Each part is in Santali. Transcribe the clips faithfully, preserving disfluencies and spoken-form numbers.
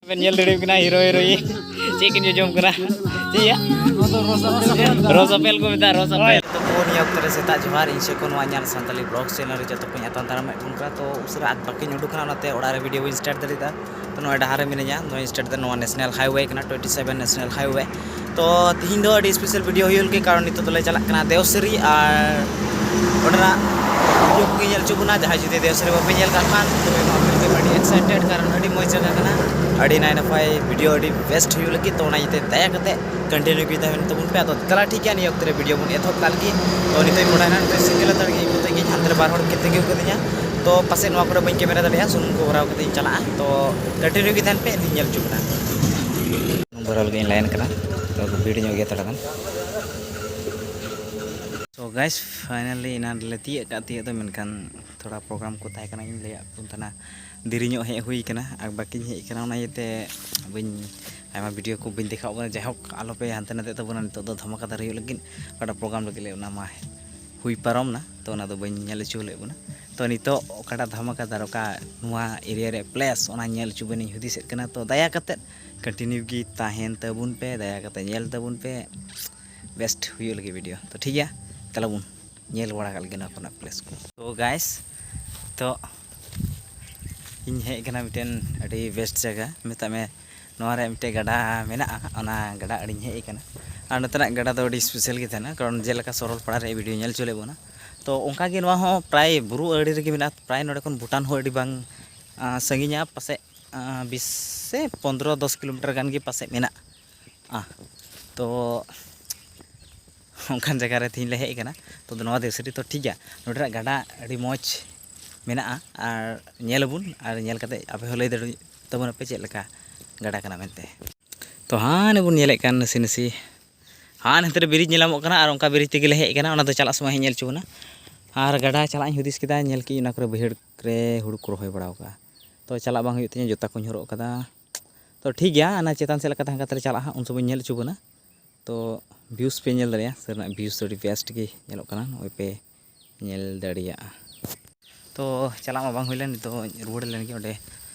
ᱵᱮᱱ ᱧᱮᱞ ᱫᱟᱲᱮᱭᱟᱜ ᱠᱟᱱᱟ ᱦᱤᱨᱳ ᱦᱤᱨᱳᱭᱤᱱ ᱪᱮᱫ ᱠᱤᱱ ᱡᱚᱡᱚᱢ ᱠᱟᱱᱟ᱾ ᱪᱮᱫ ᱭᱟ? ᱨᱚᱥ ᱟᱯᱮᱞ ᱠᱚ ᱢᱮᱛᱟᱜᱼᱟ, ᱨᱚᱥ ᱟᱯᱮᱞ᱾ ᱛᱚ ᱱᱤᱭᱟᱹ ᱚᱠᱛᱚ ᱨᱮ ᱥᱮᱛᱟᱜ ᱡᱚᱦᱟᱨ, ᱤᱧ ᱥᱮᱫ ᱠᱷᱚᱱ ᱱᱚᱣᱟ ᱧᱮᱞ ᱥᱟᱱᱛᱟᱲᱤ ᱵᱞᱚᱜ ᱪᱮᱱᱮᱞ ᱨᱮ ᱡᱚᱛᱚ ᱠᱚᱧ ᱟᱛᱟᱝ ᱫᱟᱨᱟᱢᱮᱫ ᱵᱚᱱ ᱠᱟᱱᱟ᱾ ᱛᱚ ᱩᱥᱟᱹᱨᱟ ᱟᱸᱠ ᱵᱟᱹᱠᱤᱧ ᱩᱰᱩᱠ ᱠᱟᱱᱟ, ᱚᱱᱟᱛᱮ ᱚᱲᱟᱜ ᱨᱮ ᱵᱷᱤᱰᱤᱭᱳ ᱵᱟᱹᱧ ᱥᱴᱟᱨᱴ ᱫᱟᱲᱮᱭᱟᱫᱟ᱾ ᱛᱚ ᱱᱚᱜᱼᱚᱭ ᱰᱟᱦᱟᱨ ᱨᱮ ᱢᱤᱱᱟᱹᱧᱟ, ᱱᱚᱜᱼᱚᱭ ᱥᱴᱟᱨᱴ ᱫᱟ ᱱᱚᱣᱟ ᱱᱮᱥᱱᱟᱞ ᱦᱟᱭᱣᱮ ᱠᱟᱱᱟ, ᱴᱩᱭᱮᱱᱴᱤ ᱥᱮᱵᱷᱮᱱ ᱱᱮᱥᱱᱟᱞ ᱦᱟᱭᱣᱮ᱾ ᱛᱚ ᱛᱤᱦᱤᱧ ᱫᱚ ᱟᱹᱰᱤ ᱥᱯᱮᱥᱟᱞ ᱵᱷᱤᱰᱤᱭᱳ ᱦᱩᱭᱩᱜ ᱞᱟᱹᱜᱤᱫ, ᱠᱟᱨᱚᱱ ᱱᱤᱛᱚᱜ ᱫᱚᱞᱮ ᱪᱟᱞᱟᱜ ᱠᱟᱱᱟ ᱫᱮᱣᱥᱟᱹᱨᱤ, ᱟᱨ ᱚᱸᱰᱮᱱᱟᱜ ᱵᱷᱤᱰᱤᱭᱳ ᱠᱚᱜᱮ ᱧᱮᱞ ᱦᱚᱪᱚ ᱵᱚᱱᱟ᱾ ᱡᱟᱦᱟᱸᱭ ᱡᱩᱫᱤ ᱫᱮᱣᱥᱟᱹᱨᱤ ᱵᱟᱯᱮ ᱧᱮᱞ ᱠᱟᱜ ᱠᱷᱟᱱ, ᱛᱚᱵᱮ ᱱᱚᱣᱟ ᱯᱷᱤᱞᱢ ᱟᱹᱰᱤ ᱮᱠᱥᱟᱭᱴᱮᱰ, ᱠᱟᱨᱚᱱ ᱟᱹᱰᱤ ᱢᱚᱡᱽ ᱡᱟᱭᱜᱟ ᱠᱟᱱᱟ, ᱟᱹᱰᱤ ᱱᱟᱭ ᱱᱟᱯᱟᱭ ᱵᱷᱤᱰᱤᱭᱳ, ᱟᱹᱰᱤ ᱵᱮᱥᱴ ᱦᱩᱭᱩᱜ ᱞᱟᱹᱜᱤᱫ᱾ ᱛᱚ ᱚᱱᱟ ᱤᱭᱟᱹᱛᱮ ᱫᱟᱭᱟ ᱠᱟᱛᱮ ᱠᱚᱱᱴᱤᱱᱤᱭᱩ ᱜᱮ ᱛᱟᱦᱮᱱ ᱛᱟᱵᱚᱱ ᱯᱮ᱾ ᱟᱫᱚ ᱪᱟᱞᱟᱜ ᱴᱷᱤᱠ ᱜᱮᱭᱟ, ᱱᱤᱭᱟᱹ ᱚᱠᱛᱚ ᱨᱮ ᱵᱷᱤᱰᱤᱭᱳ ᱵᱚᱱ ᱮᱛᱚᱦᱚᱵ ᱠᱟᱜ ᱞᱟᱹᱜᱤᱫ᱾ ᱛᱚ ᱱᱤᱛᱚᱜ ᱤᱧ ᱢᱚᱱᱮᱭᱟ ᱱᱤᱛᱚᱜ ᱥᱤᱝᱜᱮᱞ ᱦᱟᱛᱟᱲ ᱜᱮ ᱤᱧ ᱠᱚᱛᱮ ᱜᱮ, ᱦᱟᱱᱛᱮ ᱨᱮ ᱵᱟᱨ ᱦᱚᱲ ᱠᱟᱛᱮ ᱜᱮ ᱠᱟᱹᱫᱤᱧᱟ᱾ ᱛᱚ ᱯᱟᱥᱮᱡ ᱱᱚᱣᱟ ᱠᱚᱨᱮ ᱵᱟᱹᱧ ᱠᱮᱢᱮᱨᱟ ᱫᱟᱲᱮᱭᱟᱜᱼᱟ, ᱥᱩᱱᱩᱢ ᱠᱚ ᱵᱷᱚᱨᱟᱣ ᱠᱟᱛᱮ ᱤᱧ ᱪᱟᱞᱟᱜᱼᱟ᱾ ᱛᱚ ᱠᱚᱱᱴᱤᱱᱤᱭᱩ ᱜᱮ ᱛᱟᱦᱮᱱ ᱯᱮ, ᱤᱧ ᱧᱮᱞ ᱦᱚᱪᱚ ᱵᱚᱱᱟ᱾ ᱵᱷᱚᱨᱟᱣ ᱞᱟᱹᱜᱤᱫ ᱤᱧ ᱞᱟᱭᱤᱱ ᱠᱟᱱᱟ, ᱛᱚ ᱵᱷᱤᱲ ᱧᱚᱜ ᱜᱮᱭᱟ ᱛᱷᱚᱲᱟ ᱜᱟᱱ᱾ ᱛᱚ ᱜᱟᱭᱥ, ᱯᱷᱟᱭᱱᱟᱞᱤ ᱮᱱᱟᱱ ᱞᱮ ᱛᱤᱭᱟᱹᱜ ᱠᱟᱜ ᱛᱤᱭᱟᱹᱜ ᱫᱚ, ᱢᱮᱱᱠᱷᱟᱱ ᱛᱷᱚᱲᱟ ᱯᱨᱳᱜᱨᱟᱢ ᱠᱚ ᱛᱟᱦᱮᱸ ᱠᱟᱱᱟ, ᱤᱧ ᱞᱟᱹᱭᱟᱫ ᱵᱚᱱ ᱛᱟᱦᱮᱱᱟ, ᱫᱮᱨᱤ ᱧᱚᱜ ᱦᱮᱡ ᱦᱩᱭ ᱠᱟᱱᱟ ᱟᱨ ᱵᱟᱹᱠᱤᱧ ᱦᱮᱡ ᱠᱟᱱᱟ, ᱚᱱᱟ ᱤᱭᱟᱹᱛᱮ ᱵᱟᱹᱧ, ᱟᱭᱢᱟ ᱵᱷᱤᱰᱤᱭᱳ ᱠᱚ ᱵᱟᱹᱧ ᱫᱮᱠᱷᱟᱣ ᱠᱟᱱᱟ᱾ ᱡᱟᱭᱦᱳᱠ, ᱟᱞᱚᱯᱮ ᱦᱟᱱᱛᱮ ᱱᱟᱛᱮᱜ ᱛᱟᱵᱚᱱᱟ, ᱱᱤᱛᱚᱜ ᱫᱚ ᱫᱷᱟᱢᱟᱠᱟᱫᱟᱨ ᱦᱩᱭᱩᱜ ᱞᱟᱹᱜᱤᱫ, ᱚᱠᱟᱴᱟᱜ ᱯᱨᱳᱜᱨᱟᱢ ᱞᱟᱹᱜᱤᱫ ᱞᱮ, ᱚᱱᱟ ᱢᱟ ᱦᱩᱭ ᱯᱟᱨᱚᱢ ᱱᱟ, ᱛᱚ ᱚᱱᱟ ᱫᱚ ᱵᱟᱹᱧ ᱧᱮᱞ ᱦᱚᱪᱚ ᱞᱮᱫ ᱵᱚᱱᱟ᱾ ᱛᱚ ᱱᱤᱛᱚᱜ ᱚᱠᱟᱴᱟᱜ ᱫᱷᱟᱢᱟᱠᱟᱫᱟᱨ, ᱚᱠᱟ ᱱᱚᱣᱟ ᱮᱨᱤᱭᱟ ᱨᱮ ᱯᱞᱮᱥ, ᱚᱱᱟ ᱧᱮᱞ ᱦᱚᱪᱚ ᱵᱚᱱᱤᱧ ᱦᱩᱫᱤᱥᱮᱫ ᱠᱟᱱᱟ᱾ ᱛᱚ ᱫᱟᱭᱟ ᱠᱟᱛᱮᱫ ᱠᱚᱱᱴᱤᱱᱤᱭᱩ ᱜᱮ ᱛᱟᱦᱮᱱ ᱛᱟᱵᱚᱱ ᱯᱮ, ᱫᱟᱭᱟ ᱠᱟᱛᱮᱫ ᱧᱮᱞ ᱛᱟᱵᱚᱱ ᱯᱮ, ᱵᱮᱥᱴ ᱦᱩᱭᱩᱜ ᱞᱟᱹᱜᱤᱫ ᱵᱷᱤᱰᱤᱭᱳ᱾ ᱛᱚ ᱴᱷᱤᱠ ᱜᱮᱭᱟ, ᱛᱟᱦᱞᱮ ᱵᱚᱱ ᱧᱮᱞ ᱵᱟᱲᱟ ᱠᱟᱜ ᱞᱮᱜᱮ ᱱᱚᱣᱟ ᱠᱚᱨᱮᱱᱟᱜ ᱯᱞᱮᱥ ᱠᱚ᱾ ᱛᱚ ᱜᱟᱭᱥ, ᱛᱚ ᱤᱧ ᱦᱮᱡ ᱠᱟᱱᱟ ᱢᱤᱫᱴᱮᱱ ᱟᱹᱰᱤ ᱵᱮᱥᱴ ᱡᱟᱭᱜᱟ, ᱢᱮᱛᱟᱜ ᱢᱮ ᱱᱚᱣᱟ ᱨᱮ ᱢᱤᱫᱴᱮᱡ ᱜᱟᱰᱟ ᱢᱮᱱᱟᱜᱼᱟ, ᱚᱱᱟ ᱜᱟᱰᱟ ᱟᱲᱮᱧ ᱦᱮᱡ ᱠᱟᱱᱟ᱾ ᱟᱨ ᱱᱚᱛᱮᱱᱟᱜ ᱜᱟᱰᱟ ᱫᱚ ᱟᱹᱰᱤ ᱥᱯᱮᱥᱟᱞ ᱜᱮ ᱛᱟᱦᱮᱱᱟ, ᱠᱟᱨᱚᱱ ᱡᱮᱞᱮᱠᱟ ᱥᱚᱨᱚᱞ ᱯᱟᱲᱟ ᱨᱮ ᱵᱷᱤᱰᱤᱭᱳ ᱧᱮᱞ ᱦᱚᱪᱚ ᱞᱮᱫ ᱵᱚᱱᱟ, ᱛᱚ ᱚᱱᱠᱟ ᱜᱮ ᱱᱚᱣᱟ ᱦᱚᱸ ᱯᱨᱟᱭ ᱵᱩᱨᱩ ᱟᱲᱮ ᱨᱮᱜᱮ ᱢᱮᱱᱟᱜᱼᱟ᱾ ᱯᱨᱟᱭ ᱱᱚᱰᱮ ᱠᱷᱚᱱ ᱵᱷᱩᱴᱟᱱ ᱦᱚᱸ ᱟᱹᱰᱤ ᱵᱟᱝ, ᱟᱸ, ᱥᱟᱺᱜᱤᱧᱟ, ᱯᱟᱥᱮᱡ, ᱟᱸ, ᱵᱤᱥ ᱥᱮ ᱯᱚᱱᱫᱽᱨᱚ ᱫᱚᱥ ᱠᱤᱞᱳᱢᱤᱴᱟᱨ ᱜᱟᱱ ᱜᱮ ᱯᱟᱥᱮᱡ ᱢᱮᱱᱟᱜᱼᱟ᱾ ᱛᱚ ᱚᱱᱠᱟᱱ ᱡᱟᱭᱜᱟ ᱨᱮ ᱛᱮᱦᱮᱧ ᱞᱮ ᱦᱮᱡ ᱟᱠᱟᱱᱟ᱾ ᱛᱚ ᱱᱚᱣᱟ ᱫᱮᱣᱥᱟᱹᱨᱤ ᱛᱚ ᱴᱷᱤᱠ ᱜᱮᱭᱟ, ᱱᱚᱰᱮᱱᱟᱜ ᱜᱟᱰᱟ ᱟᱹᱰᱤ ᱢᱚᱡᱽ ᱢᱮᱱᱟᱜᱼᱟ, ᱟᱨ ᱧᱮᱞ ᱟᱵᱚᱱ, ᱟᱨ ᱧᱮᱞ ᱠᱟᱛᱮ ᱟᱯᱮ ᱦᱚᱸ ᱞᱟᱹᱭ ᱫᱟᱲᱮ ᱛᱟᱵᱚᱱᱟᱯᱮ ᱪᱮᱫ ᱞᱮᱠᱟ ᱜᱟᱰᱟ ᱠᱟᱱᱟ ᱢᱮᱱᱛᱮ᱾ ᱛᱚ ᱦᱟᱱᱮ ᱵᱚᱱ ᱧᱮᱞᱮᱫ ᱠᱟᱱ ᱱᱟᱥᱮ ᱱᱟᱥᱮ, ᱦᱟᱱᱮ ᱦᱟᱱᱛᱮ ᱨᱮ ᱵᱨᱤᱡᱽ ᱧᱮᱞ ᱧᱟᱢᱚᱜ ᱠᱟᱱᱟ, ᱟᱨ ᱚᱱᱠᱟ ᱵᱨᱤᱡᱽ ᱛᱮᱜᱮ ᱞᱮ ᱦᱮᱡ ᱟᱠᱟᱱᱟ᱾ ᱚᱱᱟ ᱫᱚ ᱪᱟᱞᱟᱜ ᱥᱚᱢᱚᱭ ᱦᱟᱸᱜ ᱧᱮᱞ ᱦᱚᱪᱚ ᱵᱚᱱᱟ᱾ ᱟᱨ ᱜᱟᱰᱟ ᱪᱟᱞᱟᱜ ᱤᱧ ᱦᱩᱫᱤᱥ ᱠᱮᱫᱟ, ᱧᱮᱞ ᱠᱮᱫ ᱚᱱᱟ ᱠᱚᱨᱮ ᱵᱟᱹᱭᱦᱟᱹᱲ ᱨᱮ ᱦᱩᱲᱩ ᱠᱚ ᱨᱚᱦᱚᱭ ᱵᱟᱲᱟ ᱟᱠᱟᱫᱼᱟ᱾ ᱛᱚ ᱪᱟᱞᱟᱜ ᱵᱟᱝ ᱦᱩᱭᱩᱜ ᱛᱤᱧᱟᱹ, ᱡᱩᱛᱟ ᱠᱚᱧ ᱦᱚᱨᱚᱜ ᱟᱠᱟᱫᱟ᱾ ᱛᱚ ᱴᱷᱤᱠ ᱜᱮᱭᱟ, ᱚᱱᱟ ᱪᱮᱛᱟᱱ ᱥᱮᱫ ᱞᱮᱠᱟᱛᱮ ᱦᱟᱱᱠᱟ ᱛᱮᱞᱮ ᱪᱟᱞᱟᱜᱼᱟ ᱦᱟᱸᱜ, ᱩᱱ ᱥᱚᱢᱚᱭ ᱧᱮᱞ ᱦᱚᱪᱚ ᱵᱚᱱᱟ᱾ ᱛᱚ ᱵᱷᱤᱭᱩᱥ ᱯᱮ ᱧᱮᱞ ᱫᱟᱲᱮᱭᱟᱜᱼᱟ, ᱥᱟᱹᱨᱤᱱᱟᱜ ᱵᱷᱤᱭᱩᱥ ᱫᱚ ᱟᱹᱰᱤ ᱵᱮᱥᱴ ᱜᱮ ᱧᱮᱞᱚᱜ ᱠᱟᱱᱟ, ᱱᱚᱜᱼᱚᱭ ᱯᱮ ᱧᱮᱞ ᱫᱟᱲᱮᱭᱟᱜᱼᱟ᱾ ᱛᱚ ᱪᱟᱞᱟᱜ ᱢᱟ ᱵᱟᱝ ᱦᱩᱭ ᱞᱮᱱ, ᱱᱤᱛᱚᱜ ᱨᱩᱣᱟᱹᱲ ᱞᱮᱱ ᱜᱮ ᱚᱸᱰᱮ᱾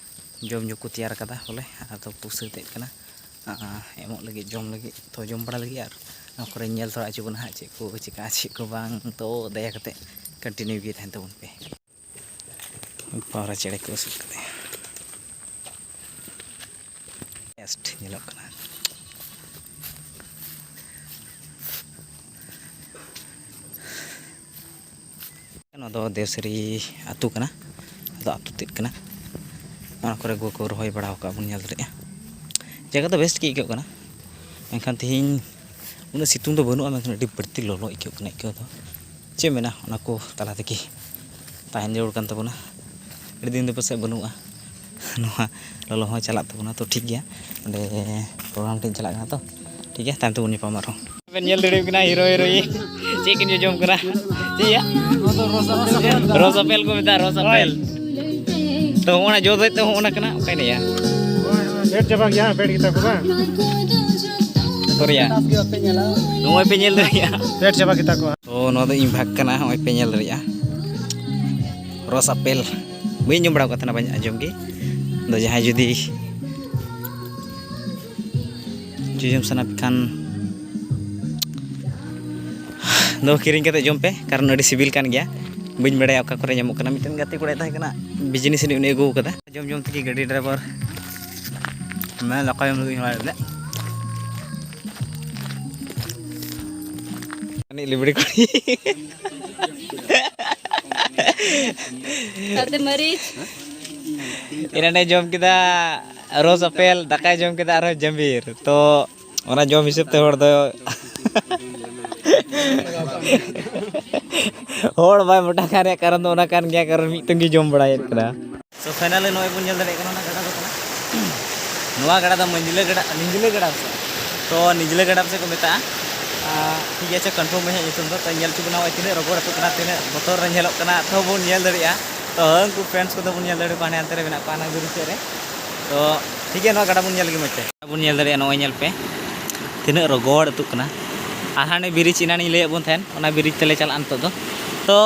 ᱡᱚᱢ ᱧᱩ ᱠᱚ ᱛᱮᱭᱟᱨ ᱠᱟᱫᱟ ᱵᱚᱞᱮ, ᱟᱫᱚ ᱠᱚ ᱥᱟᱹᱛᱮᱫ ᱠᱟᱱᱟ᱾ ᱟᱸ, ᱮᱢᱚᱜ ᱞᱟᱹᱜᱤᱫ, ᱡᱚᱢ ᱞᱟᱹᱜᱤᱫ, ᱛᱚ ᱡᱚᱢ ᱵᱟᱲᱟ ᱞᱟᱹᱜᱤᱫ ᱟᱨ ᱱᱚᱣᱟ ᱠᱚᱨᱮ ᱧᱮᱞ ᱛᱚᱨᱟ ᱦᱚᱪᱚ ᱵᱚᱱᱟ ᱦᱟᱸᱜ, ᱪᱮᱫ ᱠᱚ ᱪᱤᱠᱟᱹᱜᱼᱟ, ᱪᱮᱫ ᱠᱚ ᱵᱟᱝ᱾ ᱛᱚ ᱫᱟᱭᱟ ᱠᱟᱛᱮ continue ᱜᱮ ᱛᱟᱦᱮᱱ ᱛᱟᱵᱚᱱ ᱯᱮ᱾ ᱯᱟᱣᱨᱟ ᱪᱮᱬᱮ ᱠᱚ ᱟᱹᱥᱩᱞ ᱠᱟᱛᱮ ᱵᱮᱥᱴ ᱧᱮᱞᱚᱜ ᱠᱟᱱᱟ᱾ ᱱᱚᱣᱟ ᱫᱚ ᱫᱮᱣᱥᱟᱹᱨᱤ ᱟᱹᱛᱩ ᱠᱟᱱᱟ, ᱟᱫᱚ ᱟᱹᱛᱩ ᱛᱮᱫ ᱠᱟᱱᱟ᱾ ᱚᱱᱟ ᱠᱚᱨᱮ ᱜᱩᱣᱟᱹ ᱠᱚ ᱨᱚᱦᱚᱭ ᱵᱟᱲᱟ ᱟᱠᱟᱫ ᱵᱚᱱ ᱧᱮᱞ ᱫᱟᱲᱮᱭᱟᱜᱼᱟ᱾ ᱡᱟᱭᱜᱟ ᱫᱚ ᱵᱮᱥ ᱜᱮ ᱟᱹᱭᱠᱟᱹᱜ ᱠᱟᱱᱟ, ᱢᱮᱱᱠᱷᱟᱱ ᱛᱮᱦᱮᱧ ᱩᱱᱟᱹᱜ ᱥᱤᱛᱩᱝ ᱫᱚ ᱵᱟᱹᱱᱩᱜᱼᱟ, ᱢᱮᱱᱠᱷᱟᱱ ᱟᱹᱰᱤ ᱵᱟᱹᱲᱛᱤ ᱞᱚᱞᱚ ᱟᱹᱭᱠᱟᱹᱜ ᱠᱟᱱᱟ ᱟᱹᱭᱠᱟᱹᱣ ᱫᱚ᱾ ᱪᱮᱫ ᱢᱮᱱᱟ, ᱚᱱᱟ ᱠᱚ ᱛᱟᱞᱟ ᱛᱮᱜᱮ ᱛᱟᱦᱮᱱ ᱡᱟᱹᱨᱩᱲ ᱠᱟᱱ ᱛᱟᱵᱚᱱᱟ᱾ ᱟᱹᱰᱤ ᱫᱤᱱ ᱫᱚ ᱯᱟᱥᱮᱡ ᱵᱟᱹᱱᱩᱜᱼᱟ, ᱱᱚᱣᱟ ᱞᱚᱞᱚ ᱦᱚᱸ ᱪᱟᱞᱟᱜ ᱛᱟᱵᱚᱱᱟ᱾ ᱛᱚ ᱴᱷᱤᱠ ᱜᱮᱭᱟ, ᱚᱸᱰᱮ ᱯᱨᱳᱜᱨᱟᱢ ᱴᱷᱮᱱ ᱪᱟᱞᱟᱜ ᱠᱟᱱᱟ᱾ ᱛᱚ ᱴᱷᱤᱠ ᱜᱮᱭᱟ, ᱛᱟᱭᱚᱢ ᱛᱮᱵᱚᱱ ᱧᱟᱯᱟᱢᱟ ᱟᱨᱦᱚᱸ᱾ ᱵᱮᱱ ᱧᱮᱞ ᱫᱟᱲᱮᱭᱟᱜ ᱠᱟᱱᱟ ᱦᱤᱨᱳ ᱦᱤᱨᱳᱭᱤᱱ ᱪᱮᱫ ᱠᱤᱱ ᱡᱚᱡᱚᱢ ᱠᱟᱱᱟ, ᱪᱮᱫ ᱭᱟ? ᱨᱚᱥ ᱟᱯᱮᱞ ᱠᱚ ᱢᱮᱛᱟᱜᱼᱟ, ᱨᱚᱥ ᱟᱯᱮᱞ᱾ ᱛᱚ ᱦᱚᱸᱜᱼᱚ ᱱᱟ ᱡᱚ ᱫᱚ, ᱛᱚ ᱦᱚᱸᱜᱼᱚ ᱱᱟ ᱠᱟᱱᱟ, ᱚᱠᱟᱭ ᱞᱟᱹᱭᱟ? ᱯᱷᱮᱰ ᱪᱟᱵᱟ ᱜᱮᱭᱟ, ᱯᱷᱮᱰ ᱜᱮᱛᱟ ᱠᱚ ᱵᱟᱝ? ᱥᱚᱨᱤᱭᱟ᱾ ᱱᱚᱜᱼᱚᱭ ᱯᱮ ᱧᱮᱞ ᱫᱟᱲᱮᱭᱟᱜᱼᱟ᱾ ᱯᱷᱮᱰ ᱪᱟᱵᱟ ᱜᱮᱛᱟ ᱠᱚᱣᱟ᱾ ᱛᱚ ᱱᱚᱣᱟ ᱫᱚ ᱤᱧ ᱵᱷᱟᱜᱽ ᱠᱟᱱᱟ, ᱱᱚᱜᱼᱚᱭ ᱯᱮ ᱧᱮᱞ ᱫᱟᱲᱮᱭᱟᱜᱼᱟ, ᱨᱚᱥ ᱟᱯᱮᱞ᱾ ᱵᱟᱹᱧ ᱟᱸᱡᱚᱢ ᱵᱟᱲᱟ ᱟᱠᱟᱫ ᱛᱟᱦᱮᱱᱟ, ᱵᱟᱹᱧ ᱟᱸᱡᱚᱢ ᱜᱮ᱾ ᱟᱫᱚ ᱡᱟᱦᱟᱸᱭ ᱡᱩᱫᱤ ᱡᱚᱡᱚᱢ ᱥᱟᱱᱟ ᱯᱮ ᱠᱷᱟᱱ ᱫᱚ ᱠᱤᱨᱤᱧ ᱠᱟᱛᱮ ᱡᱚᱢ ᱯᱮ, ᱠᱟᱨᱚᱱ ᱟᱹᱰᱤ ᱥᱤᱵᱤᱞ ᱠᱟᱱ ᱜᱮᱭᱟ᱾ ᱵᱟᱹᱧ ᱵᱟᱲᱟᱭᱟ ᱚᱠᱟ ᱠᱚᱨᱮ ᱧᱟᱢᱚᱜ ᱠᱟᱱᱟ᱾ ᱢᱤᱫᱴᱮᱱ ᱜᱟᱛᱮ ᱠᱚᱲᱟᱭ ᱛᱟᱦᱮᱸ ᱠᱟᱱᱟ, ᱵᱤᱡᱽᱱᱮᱥ ᱨᱤᱱᱤᱡ, ᱩᱱᱤ ᱟᱹᱜᱩ ᱟᱠᱟᱫᱟ᱾ ᱡᱚᱢ ᱡᱚᱢ ᱛᱮᱜᱮ ᱜᱟᱹᱰᱤ ᱰᱨᱟᱭᱵᱷᱟᱨ ᱢᱮᱱ ᱫᱟᱠᱟ ᱡᱚᱢ ᱞᱟᱹᱜᱤᱫ ᱦᱚᱦᱚ ᱟᱫ ᱞᱮ᱾ ᱟᱹᱱᱤᱡ ᱞᱤᱵᱲᱤ ᱠᱩᱲᱤ᱾ ᱥᱟᱶᱛᱮ ᱢᱟᱹᱨᱤᱪ᱾ ᱮᱱᱟᱱᱮ ᱡᱚᱢ ᱠᱮᱫᱟ ᱨᱳᱥ ᱟᱯᱮᱞ, ᱫᱟᱠᱟᱭ ᱡᱚᱢ ᱠᱮᱫᱟ ᱟᱨᱦᱚᱸ ᱡᱟᱢᱵᱤᱨ᱾ ᱛᱚ ᱚᱱᱟ ᱡᱚᱢ ᱦᱤᱥᱟᱹᱵ ᱛᱮ ᱦᱚᱲ ᱫᱚ ᱦᱚᱲ ᱵᱟᱭ ᱢᱚᱴᱟ ᱠᱟᱱ ᱨᱮᱭᱟᱜ ᱠᱟᱨᱚᱱ ᱫᱚ ᱚᱱᱟ ᱠᱟᱱ ᱜᱮᱭᱟ, ᱠᱟᱨᱚᱱ ᱢᱤᱫᱴᱮᱱ ᱜᱮ ᱡᱚᱢ ᱵᱟᱲᱟᱭᱮᱫ ᱠᱟᱱᱟ᱾ So finally ᱱᱚᱜᱼᱚᱭ ᱵᱚᱱ ᱧᱮᱞ ᱫᱟᱲᱮᱭᱟᱜ ᱠᱟᱱᱟ, ᱚᱱᱟ ᱜᱟᱰᱟ ᱫᱚ ᱠᱟᱱᱟ, ᱱᱚᱣᱟ ᱜᱟᱰᱟ ᱫᱚ ᱢᱟᱹᱡᱽᱞᱟᱹ ᱜᱟᱰᱟ, ᱱᱤᱡᱽᱞᱟᱹ ᱜᱟᱰᱟ ᱥᱮ, ᱛᱚ ᱱᱤᱡᱽᱞᱟᱹ ᱜᱟᱰᱟ ᱥᱮ ᱠᱚ ᱢᱮᱛᱟᱜᱼᱟ᱾ ᱟᱨ ᱴᱷᱤᱠ ᱟᱪᱷᱮ, confirm ᱵᱟᱹᱧ ᱧᱩᱛᱩᱢ ᱫᱚ᱾ ᱛᱚ ᱧᱮᱞ ᱦᱚᱪᱚ ᱵᱚᱱᱟ ᱱᱚᱜᱼᱚᱭ ᱛᱤᱱᱟᱹᱜ ᱨᱚᱜᱚᱲ ᱟᱹᱛᱩᱜ ᱠᱟᱱᱟ, ᱛᱤᱱᱟᱹᱜ ᱵᱚᱛᱚᱨ ᱨᱮ ᱧᱮᱞᱚᱜ ᱠᱟᱱᱟ, ᱛᱚ ᱵᱚᱱ ᱧᱮᱞ ᱫᱟᱲᱮᱭᱟᱜᱼᱟ᱾ ᱛᱚ ᱩᱱᱠᱩ friends ᱠᱚᱫᱚ ᱵᱚᱱ ᱧᱮᱞ ᱫᱟᱲᱮ ᱠᱚᱣᱟ, ᱦᱟᱱᱮ ᱦᱟᱱᱛᱮ ᱨᱮ ᱢᱮᱱᱟᱜ ᱠᱚᱣᱟ, ᱦᱟᱱᱟ ᱵᱤᱨ ᱥᱮᱫ ᱨᱮ᱾ ᱛᱚ ᱴᱷᱤᱠ ᱜᱮᱭᱟ, ᱱᱚᱣᱟ ᱜᱟᱰᱟ ᱵᱚᱱ ᱧᱮᱞ ᱞᱮᱜᱮ ᱢᱚᱡᱽ ᱛᱮ᱾ ᱵᱚᱱ ᱧᱮᱞ ᱫᱟᱲᱮᱭᱟᱜᱼᱟ, ᱱᱚᱜᱼᱚᱭ ᱧᱮᱞ ᱯᱮ, ᱛᱤᱱᱟᱹᱜ ᱨᱚᱜᱚᱲ ᱟᱹᱛᱩᱜ ᱠᱟᱱᱟ᱾ ᱟᱨ ᱦᱟᱱᱮ bridge ᱮᱱᱟᱱᱤᱧ ᱞᱟᱹᱭᱟᱫ ᱵᱚᱱ ᱛᱟᱦᱮᱸᱫ, ᱚᱱᱟ bridge ᱛᱮᱞᱮ ᱪᱟᱞᱟᱜᱼᱟ ᱱᱤᱛᱚᱜ ᱫᱚ᱾ ᱛᱚ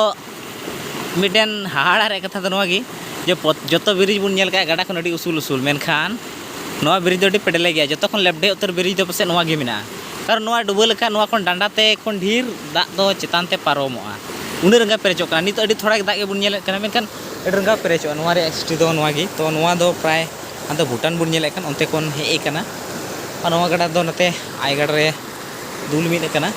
ᱢᱤᱫᱴᱮᱱ ᱦᱟᱦᱟᱲᱟ ᱨᱮᱭᱟᱜ ᱠᱟᱛᱷᱟ ᱫᱚ ᱱᱚᱣᱟ ᱜᱮ, ᱡᱮ ᱯᱚᱛ-, ᱡᱚᱛᱚ ᱵᱨᱤᱡᱽ ᱵᱚᱱ ᱧᱮᱞ ᱠᱟᱜᱼᱟ ᱜᱟᱰᱟ ᱠᱷᱚᱱ ᱟᱹᱰᱤ ᱩᱥᱩᱞ ᱩᱥᱩᱞ, ᱢᱮᱱᱠᱷᱟᱱ ᱱᱚᱣᱟ ᱵᱨᱤᱡᱽ ᱫᱚ ᱟᱹᱰᱤ ᱯᱮᱰᱮᱞᱮ ᱜᱮᱭᱟ᱾ ᱡᱚᱛᱚ ᱠᱷᱚᱱ ᱞᱮᱯᱰᱮ ᱩᱛᱟᱹᱨ ᱵᱨᱤᱡᱽ ᱫᱚ ᱯᱟᱥᱮᱡ ᱱᱚᱣᱟ ᱜᱮ ᱢᱮᱱᱟᱜᱼᱟ, ᱠᱟᱨᱚᱱ ᱱᱚᱣᱟ ᱰᱩᱵᱟᱹ ᱞᱮᱠᱷᱟᱱ ᱱᱚᱣᱟ ᱠᱷᱚᱱ ᱰᱟᱸᱰᱟ ᱛᱮ ᱠᱷᱚᱱ ᱰᱷᱮᱨ ᱫᱟᱜ ᱫᱚ ᱪᱮᱛᱟᱱ ᱛᱮ ᱯᱟᱨᱚᱢᱚᱜᱼᱟ, ᱩᱱᱟᱹᱜ ᱨᱟᱸᱜᱟᱣ ᱯᱮᱨᱮᱡᱚᱜ ᱠᱟᱱᱟ᱾ ᱱᱤᱛᱚᱜ ᱟᱹᱰᱤ ᱛᱷᱚᱲᱟ ᱜᱮ ᱫᱟᱜ ᱜᱮᱵᱚᱱ ᱧᱮᱞᱮᱫ ᱠᱟᱱᱟ, ᱢᱮᱱᱠᱷᱟᱱ ᱟᱹᱰᱤ ᱨᱟᱸᱜᱟᱣ ᱯᱮᱨᱮᱡᱚᱜᱼᱟ᱾ ᱱᱚᱣᱟ ᱨᱮᱭᱟᱜ ᱦᱤᱥᱴᱨᱤ ᱫᱚ ᱱᱚᱣᱟ ᱜᱮ᱾ ᱛᱚ ᱱᱚᱣᱟ ᱫᱚ ᱯᱨᱟᱭ ᱦᱟᱱᱛᱮ ᱵᱷᱩᱴᱟᱱ ᱵᱚᱱ ᱧᱮᱞᱮᱫ ᱠᱟᱱ, ᱚᱱᱛᱮ ᱠᱷᱚᱱ ᱦᱮᱡ ᱟᱠᱟᱱᱟ᱾ ᱟᱨ ᱱᱚᱣᱟ ᱜᱟᱰᱟ ᱫᱚ ᱱᱚᱛᱮ ᱟᱭᱜᱟᱲ ᱨᱮ ᱫᱩᱞ ᱢᱤᱫ ᱟᱠᱟᱱᱟ᱾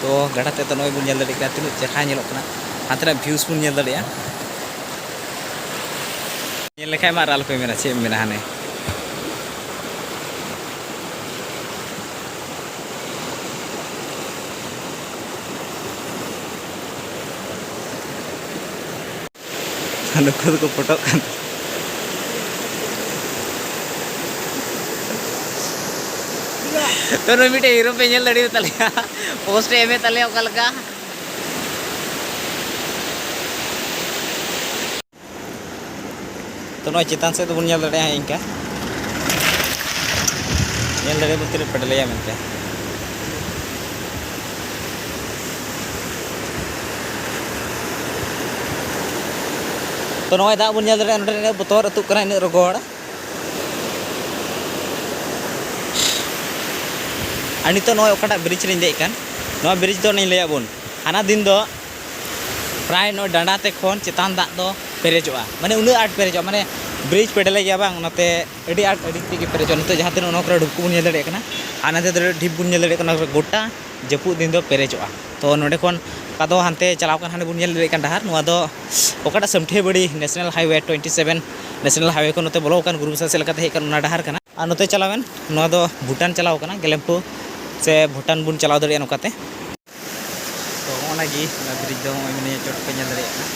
ᱛᱚ ᱜᱟᱰᱟ ᱛᱮᱫ ᱫᱚ ᱱᱚᱜᱼᱚᱭ ᱵᱚᱱ ᱧᱮᱞ ᱫᱟᱲᱮᱭᱟᱜ ᱠᱟᱱᱟ ᱛᱤᱱᱟᱹᱜ ᱪᱮᱦᱨᱟ ᱧᱮᱞᱚᱜ ᱠᱟᱱᱟ, ᱦᱟᱱᱛᱮᱱᱟᱜ ᱵᱷᱤᱭᱩᱥ ᱵᱚᱱ ᱧᱮᱞ ᱫᱟᱲᱮᱭᱟᱜᱼᱟ᱾ ᱧᱮᱞ ᱞᱮᱠᱷᱟᱡ ᱢᱟ ᱟᱨ ᱟᱞᱚᱯᱮ ᱢᱮᱱᱟ, ᱪᱮᱫ ᱮᱢ ᱢᱮᱱᱟ ᱦᱟᱱᱮ᱾ ᱱᱩᱠᱩ ᱫᱚᱠᱚ ᱯᱚᱴᱚᱜ ᱠᱟᱱ᱾ ᱛᱚ ᱱᱩᱭ ᱢᱤᱫᱴᱮᱡ ᱦᱤᱨᱳ ᱯᱮ ᱧᱮᱞ ᱫᱟᱲᱮᱭᱟᱛᱟᱞᱮᱭᱟ, ᱯᱳᱥᱴ ᱮ ᱮᱢᱮᱫ ᱛᱟᱞᱮᱭᱟ ᱚᱠᱟ ᱞᱮᱠᱟ᱾ ᱛᱚ ᱱᱚᱜᱼᱚᱭ ᱪᱮᱛᱟᱱ ᱥᱮᱫ ᱫᱚᱵᱚᱱ ᱧᱮᱞ ᱫᱟᱲᱮᱭᱟᱜᱼᱟ, ᱤᱱᱠᱟ ᱧᱮᱞ ᱫᱟᱲᱮᱭᱟᱜᱼᱟ ᱵᱚᱱ ᱛᱤᱱᱟᱹᱜ ᱯᱮᱰᱮᱞᱮᱭᱟ ᱢᱮᱱᱛᱮ᱾ ᱛᱚ ᱱᱚᱜᱼᱚᱭ ᱫᱟᱜ ᱵᱚᱱ ᱧᱮᱞ ᱫᱟᱲᱮᱭᱟᱜᱼᱟ, ᱱᱚᱸᱰᱮ ᱤᱱᱟᱹᱜ ᱵᱚᱛᱚᱨ ᱟᱹᱛᱩᱜ ᱠᱟᱱᱟ, ᱤᱱᱟᱹᱜ ᱨᱚᱜᱚᱲ᱾ ᱟᱨ ᱱᱤᱛᱚᱜ ᱱᱚᱜᱼᱚᱭ ᱚᱠᱟᱴᱟᱜ ᱵᱨᱤᱡᱽ ᱨᱮᱧ ᱫᱮᱡ ᱠᱟᱱ, ᱱᱚᱣᱟ ᱵᱨᱤᱡᱽ ᱫᱚ ᱚᱱᱮᱧ ᱞᱟᱹᱭᱟᱫ ᱵᱚᱱ, ᱦᱟᱱᱟ ᱫᱤᱱ ᱫᱚ ᱯᱨᱟᱭ ᱱᱚᱜᱼᱚᱭ ᱰᱟᱸᱰᱟ ᱛᱮ ᱠᱷᱚᱱ ᱪᱮᱛᱟᱱ ᱫᱟᱜ ᱫᱚ ᱯᱮᱨᱮᱡᱚᱜᱼᱟ, ᱢᱟᱱᱮ ᱩᱱᱟᱹᱜ ᱟᱸᱴ ᱯᱮᱨᱮᱡᱚᱜᱼᱟ, ᱢᱟᱱᱮ ᱵᱨᱤᱡᱽ ᱯᱮᱰᱮᱞᱮ ᱜᱮᱭᱟ ᱵᱟᱝ, ᱚᱱᱟᱛᱮ ᱟᱹᱰᱤ ᱟᱸᱴ ᱟᱹᱰᱤ ᱛᱮᱫ ᱜᱮ ᱯᱮᱨᱮᱡᱚᱜᱼᱟ᱾ ᱱᱤᱛᱚᱜ ᱡᱟᱦᱟᱸ ᱛᱤᱱᱟᱹᱜ ᱚᱱᱟ ᱠᱚᱨᱮ ᱰᱷᱤᱯ ᱠᱚᱵᱚᱱ ᱧᱮᱞ ᱫᱟᱲᱮᱭᱟᱜ ᱠᱟᱱᱟ, ᱟᱨ ᱱᱚᱛᱮ ᱫᱚ ᱰᱷᱤᱯ ᱵᱚᱱ ᱧᱮᱞ ᱫᱟᱲᱮᱭᱟᱜ ᱠᱟᱱᱟ, ᱚᱱᱟ ᱠᱚᱨᱮ ᱜᱚᱴᱟ ᱡᱟᱹᱯᱩᱫ ᱫᱤᱱ ᱫᱚ ᱯᱮᱨᱮᱡᱚᱜᱼᱟ᱾ ᱛᱚ ᱱᱚᱸᱰᱮ ᱠᱷᱚᱱ ᱚᱠᱟ ᱫᱚ ᱦᱟᱱᱛᱮ ᱪᱟᱞᱟᱣ ᱠᱟᱱ, ᱦᱟᱸᱰᱮ ᱵᱚᱱ ᱧᱮᱞ ᱫᱟᱲᱮᱭᱟᱜ ᱠᱟᱱ ᱰᱟᱦᱟᱨ, ᱱᱚᱣᱟ ᱫᱚ ᱚᱠᱟᱴᱟᱜ ᱥᱟᱢᱴᱷᱮ ᱵᱟᱲᱤ national highway twenty seven national highway ᱠᱷᱚᱱ ᱱᱚᱛᱮ ᱵᱚᱞᱚ ᱟᱠᱟᱱ ᱜᱩᱨᱩ ᱥᱮᱫ ᱞᱮᱠᱟᱛᱮ ᱦᱮᱡ ᱟᱠᱟᱱ ᱚᱱᱟ ᱰᱟᱦᱟᱨ ᱠᱟᱱᱟ᱾ ᱟᱨ ᱱᱚᱛᱮ ᱪᱟᱞᱟᱣᱮᱱ, ᱱᱚᱣᱟ ᱫᱚ ᱵᱷᱩᱴᱟᱱ ᱪᱟᱞᱟᱣ ᱠᱟᱱᱟ, ᱜᱮᱞᱮᱢᱯᱩ ᱥᱮ ᱵᱷᱩᱴᱟᱱ ᱵᱚᱱ ᱪᱟᱞᱟᱣ ᱫᱟᱲᱮᱭᱟᱜᱼᱟ ᱱᱚᱝᱠᱟᱛᱮ᱾ ᱛᱚ ᱦᱚᱸᱜᱼᱚ ᱱᱟ ᱜᱮ ᱚᱱᱟ ᱵᱨᱤᱡᱽ ᱫᱚ ᱱᱚᱜᱼᱚᱭ ᱢᱮᱱᱟᱭᱟ ᱪᱚᱴ ᱯᱮ ᱧᱮᱞ ᱫᱟᱲᱮᱭᱟᱜ ᱠᱟᱱᱟ᱾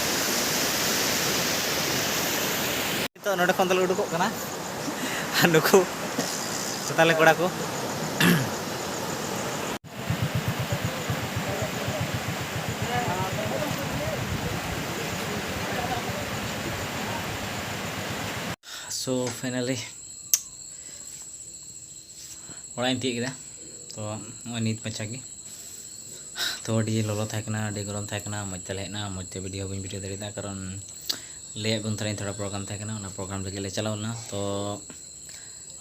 ᱱᱤᱛᱚᱜ ᱱᱚᱸᱰᱮ ᱠᱷᱚᱱ ᱫᱚᱞᱮ ᱩᱰᱩᱠᱚᱜ ᱠᱟᱱᱟ᱾ ᱟᱨ ᱱᱩᱠᱩ ᱪᱮᱛᱟᱱ ᱨᱮ ᱠᱚᱲᱟ ᱠᱚ᱾ So finally ᱚᱲᱟᱜ ᱤᱧ ᱛᱤᱭᱳᱜ ᱠᱮᱫᱟ᱾ ᱛᱚ ᱱᱚᱜᱼᱚᱭ ᱱᱤᱛ ᱢᱟᱪᱷᱟ ᱜᱮ᱾ ᱛᱚ ᱟᱹᱰᱤ ᱞᱚᱞᱚ ᱛᱟᱦᱮᱸ ᱠᱟᱱᱟ, ᱟᱹᱰᱤ ᱜᱚᱨᱚᱢ ᱛᱟᱦᱮᱸ ᱠᱟᱱᱟ, ᱢᱚᱡᱽ ᱛᱮ ᱞᱮ ᱦᱮᱡ ᱮᱱᱟ, ᱢᱚᱡᱽ ᱛᱮ ᱵᱷᱤᱰᱤᱭᱳ ᱵᱟᱹᱧ ᱵᱷᱤᱰᱤᱭᱳ ᱫᱟᱲᱮᱭᱟᱫᱟ, ᱠᱟᱨᱚᱱ ᱞᱟᱹᱭᱟᱫ ᱵᱚᱱ ᱛᱟᱦᱮᱱᱟᱹᱧ, ᱛᱷᱚᱲᱟ ᱯᱨᱳᱜᱨᱟᱢ ᱛᱟᱦᱮᱸ ᱠᱟᱱᱟ, ᱚᱱᱟ ᱯᱨᱳᱜᱨᱟᱢ ᱞᱟᱹᱜᱤᱫ ᱞᱮ ᱪᱟᱞᱟᱣ ᱞᱮᱱᱟ᱾ ᱛᱚ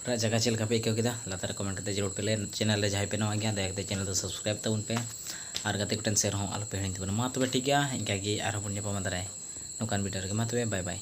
ᱚᱸᱰᱮᱱᱟᱜ ᱡᱟᱭᱜᱟ ᱪᱮᱫ ᱞᱮᱠᱟ ᱯᱮ ᱟᱹᱭᱠᱟᱹᱣ ᱠᱮᱫᱟ, ᱞᱟᱛᱟᱨ ᱨᱮ ᱠᱚᱢᱮᱱᱴ ᱠᱟᱛᱮ ᱡᱟᱹᱨᱩᱲ ᱯᱮ ᱞᱟᱹᱭᱟ᱾ ᱪᱮᱱᱮᱞ ᱨᱮ ᱡᱟᱦᱟᱸᱭ ᱯᱮ ᱱᱟᱣᱟ ᱜᱮᱭᱟ, ᱫᱟᱭᱟ ᱠᱟᱛᱮ ᱪᱮᱱᱮᱞ ᱫᱚ ᱥᱟᱵᱥᱠᱨᱟᱭᱤᱵ ᱛᱟᱵᱚᱱ ᱯᱮ᱾ ᱟᱨ ᱜᱟᱛᱮ ᱠᱚᱴᱷᱮᱱ ᱥᱮᱭᱟᱨ ᱦᱚᱸ ᱟᱞᱚ ᱯᱮ ᱦᱤᱲᱤᱧ ᱛᱟᱵᱚᱱᱟ᱾ ᱢᱟ ᱛᱚᱵᱮ ᱴᱷᱤᱠ ᱜᱮᱭᱟ, ᱤᱱᱠᱟ ᱜᱮ ᱟᱨᱦᱚᱸ ᱵᱚᱱ ᱧᱟᱯᱟᱢᱟ ᱫᱟᱨᱟᱭ ᱱᱚᱝᱠᱟᱱ ᱵᱷᱤᱰᱤᱭᱳ ᱨᱮᱜᱮ᱾ ᱢᱟ ᱛᱚᱵᱮ ᱵᱟᱭ ᱵᱟᱭ᱾